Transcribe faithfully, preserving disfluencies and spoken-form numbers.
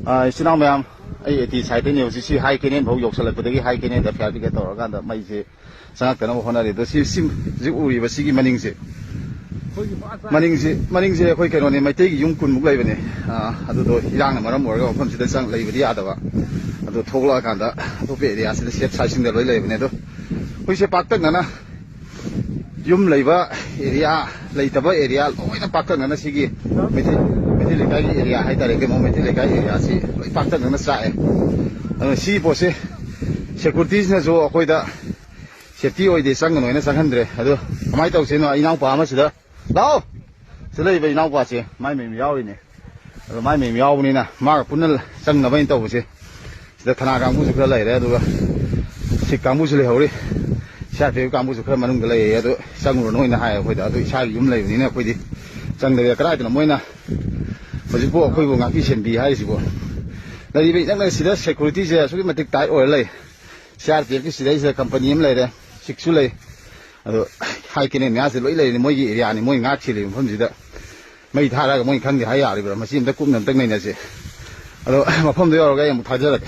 ꯑꯥ, ꯏꯆꯤꯟ ꯏꯅꯥꯎ ꯃꯌꯥꯝ, ꯑꯩ ꯑꯦ ꯇꯤ ꯁꯥꯏꯠꯇꯩꯅꯦ꯫ ꯍꯧꯖꯤꯛ ꯁꯤ ꯍꯥꯏ ꯀꯦꯅꯦꯜ ꯐꯥꯎ ꯌꯧꯁꯜꯂꯛꯄꯗꯒꯤ ꯍꯥꯏ ꯀꯦꯅꯦꯜꯗ ꯐꯥꯌꯔ ꯕ꯭ꯔꯤꯒꯦꯗ ꯇꯧꯔꯀꯥꯟꯗ ꯃꯩꯁꯦ ꯆꯪꯉꯛꯇꯅꯕ ꯍꯣꯠꯅꯔꯤ꯫ ꯑꯗꯣ ꯁꯤ, ꯁꯤ, ꯍꯧꯖꯤꯛ ꯎꯔꯤꯕ ꯁꯤꯒꯤ ꯃꯅꯤꯡꯁꯦ, ꯃꯅꯤꯡꯁꯤ, ꯃꯅꯤꯡꯁꯦ ꯑꯩꯈꯣꯏ ꯀꯩꯅꯣꯅꯦ, ꯃꯩꯇꯩꯒꯤ ꯌꯨꯝ ꯀꯨꯟꯃꯨꯛ ꯂꯩꯕꯅꯦ꯫ ꯑꯥ, ꯑꯗꯨꯗꯣ ꯏꯔꯥꯡꯅ ꯃꯔꯝ ꯑꯣꯏꯔꯒ ꯃꯐꯝꯁꯤꯗ ꯆꯪ ꯂꯩꯕꯗꯤ ꯌꯥꯗꯕ꯫ ꯑꯗꯣ ꯊꯣꯛꯂꯛꯑꯀꯥꯟꯗ ꯑꯇꯣꯞꯄ ꯑꯦꯔꯤꯌꯥꯁꯤꯗ ꯁꯦꯐ ꯁꯥꯏꯠꯁꯤꯡꯗ ꯂꯣꯏ ꯂꯩꯕꯅꯦ꯫ ꯑꯗꯣ ꯍꯧꯖꯤꯛꯁꯦ ꯄꯥꯛꯇꯛꯅꯅ ꯌꯨꯝ ꯂꯩꯕ ꯑꯦꯔꯤꯌꯥ, ꯂꯩꯇꯕ ꯑꯦꯔꯤꯌꯥ ꯂꯣꯏꯅ ꯄꯥꯛꯇꯛꯅꯅ ꯁꯤꯒꯤ ꯃꯩꯇꯩ, ꯃꯩꯇꯩ ꯂꯩꯀꯥꯏꯒꯤ ꯑꯦꯔꯤꯌꯥ ꯍꯥꯏꯇꯥꯔꯦ, ꯀꯩꯅꯣ, ꯃꯩꯇꯩ ꯂꯩꯀꯥꯏ ꯑꯦꯔꯤꯌꯥꯁꯤ ꯂꯣꯏ ꯄꯥꯛꯇꯛꯅꯅ ꯆꯥꯛꯑꯦ꯫ ꯑꯗꯨꯅ ꯁꯤꯒꯤ ꯄꯣꯠꯁꯦ ꯁꯦꯀꯨꯔꯤꯇꯤꯁꯤꯅꯁꯨ ꯑꯩꯈꯣꯏꯗ ꯁꯦꯐꯇꯤ ꯑꯣꯏꯗꯦ, ꯆꯪꯒꯅꯣ ꯍꯥꯏꯅ ꯆꯪꯍꯟꯗ꯭ꯔꯦ꯫ ꯑꯗꯣ ꯀꯃꯥꯏꯅ ꯇꯧꯁꯦꯅꯣ? ꯏꯅꯥꯎꯄꯥ ꯑꯃꯁꯤꯗ, ꯂꯥꯛꯑꯣ! ꯁꯤꯗ ꯂꯩꯕ ꯏꯅꯥꯎꯄꯥꯁꯦ ꯃꯥꯏ ꯃꯌꯨꯝ ꯌꯥꯎꯔꯤꯅꯦ꯫ ꯑꯗꯣ ꯃꯥꯏ ꯃꯌꯨꯝ ꯌꯥꯎꯕꯅꯤꯅ ꯃꯥꯒ ꯄꯨꯟꯅ ꯆꯪꯅꯕ ꯑꯩꯅ ꯇꯧꯕꯁꯦ꯫ ꯁꯤꯗ ꯊꯅꯥ ꯀꯥꯡꯕꯨꯁꯨ ꯈꯔ ꯂꯩꯔꯦ, ꯑꯗꯨꯒ ꯁꯤꯛ ꯀꯥꯡꯕꯨꯁꯨ ꯂꯩꯍꯧꯔꯤ, ꯁꯤ ꯑꯥꯔ ꯄꯤ ꯑꯦꯐ ꯀꯥꯡꯕꯨꯁꯨ ꯈꯔ ꯃꯅꯨꯡꯗ ꯂꯩꯌꯦ꯫ ꯑꯗꯣ ꯆꯪꯉꯨꯔꯅꯨ ꯍꯥꯏꯅ ꯍꯥꯏ ꯑꯩꯈꯣꯏꯗ꯫ ꯑꯗꯨ ꯏꯁꯥꯒꯤ ꯌꯨꯝ ꯂꯩꯕꯅꯤꯅ ꯑꯩꯈꯣꯏꯗꯤ ꯆꯪꯗꯕ ꯌꯥ-, ꯀꯗꯥꯏꯗꯅꯣ ꯃꯣꯏꯅ ꯍꯧꯖꯤꯛꯄꯨ ꯑꯩꯈꯣꯏꯕꯨ ꯉꯥꯛꯄꯤ ꯁꯦꯟꯕꯤ ꯍꯥꯏꯔꯤꯁꯤꯕꯨ? ꯂꯩꯔꯤꯕ ꯏꯅꯛ ꯅꯛ ꯁꯤꯗ ꯁꯦꯀꯨꯔꯤꯇꯤꯁꯦ ꯑꯁꯨꯛꯀꯤ ꯃꯇꯤꯛ ꯇꯥꯏꯠ ꯑꯣꯏꯔ ꯂꯩ꯫ ꯁꯤ ꯑꯥꯔ ꯄꯤ ꯑꯦꯐꯀꯤ ꯁꯤꯗꯩꯁꯤꯗ ꯀꯝꯄꯅꯤ ꯑꯃ ꯂꯩꯔꯦ, ꯁꯤꯛꯁꯨ ꯂꯩ꯫ ꯑꯗꯣ ꯍꯥꯏ ꯀꯦꯅꯦꯜ ꯃꯌꯥꯁꯦ ꯂꯣꯏ ꯂꯩꯔꯤꯅꯤ, ꯃꯣꯏꯒꯤ ꯑꯦꯔꯤꯌꯥꯅꯤ, ꯃꯣꯏ ꯉꯥꯛ ꯁꯦꯜꯂꯤꯕ ꯃꯐꯝꯁꯤꯗ꯫ ꯃꯩ ꯊꯥꯔꯒ ꯃꯣꯏ ꯈꯪꯗꯦ ꯍꯥꯏ ꯌꯥꯔꯤꯕ꯭ꯔꯥ? ꯃꯁꯤ ꯑꯝꯇ ꯀꯨꯞꯅ ꯑꯝꯇ ꯅꯩꯅꯁꯦ꯫ ꯑꯗꯣ ꯃꯐꯝꯗꯣ ꯌꯧꯔꯒ ꯑꯩ ꯑꯃꯨꯛ ꯊꯥꯖꯔꯛꯀꯦ꯫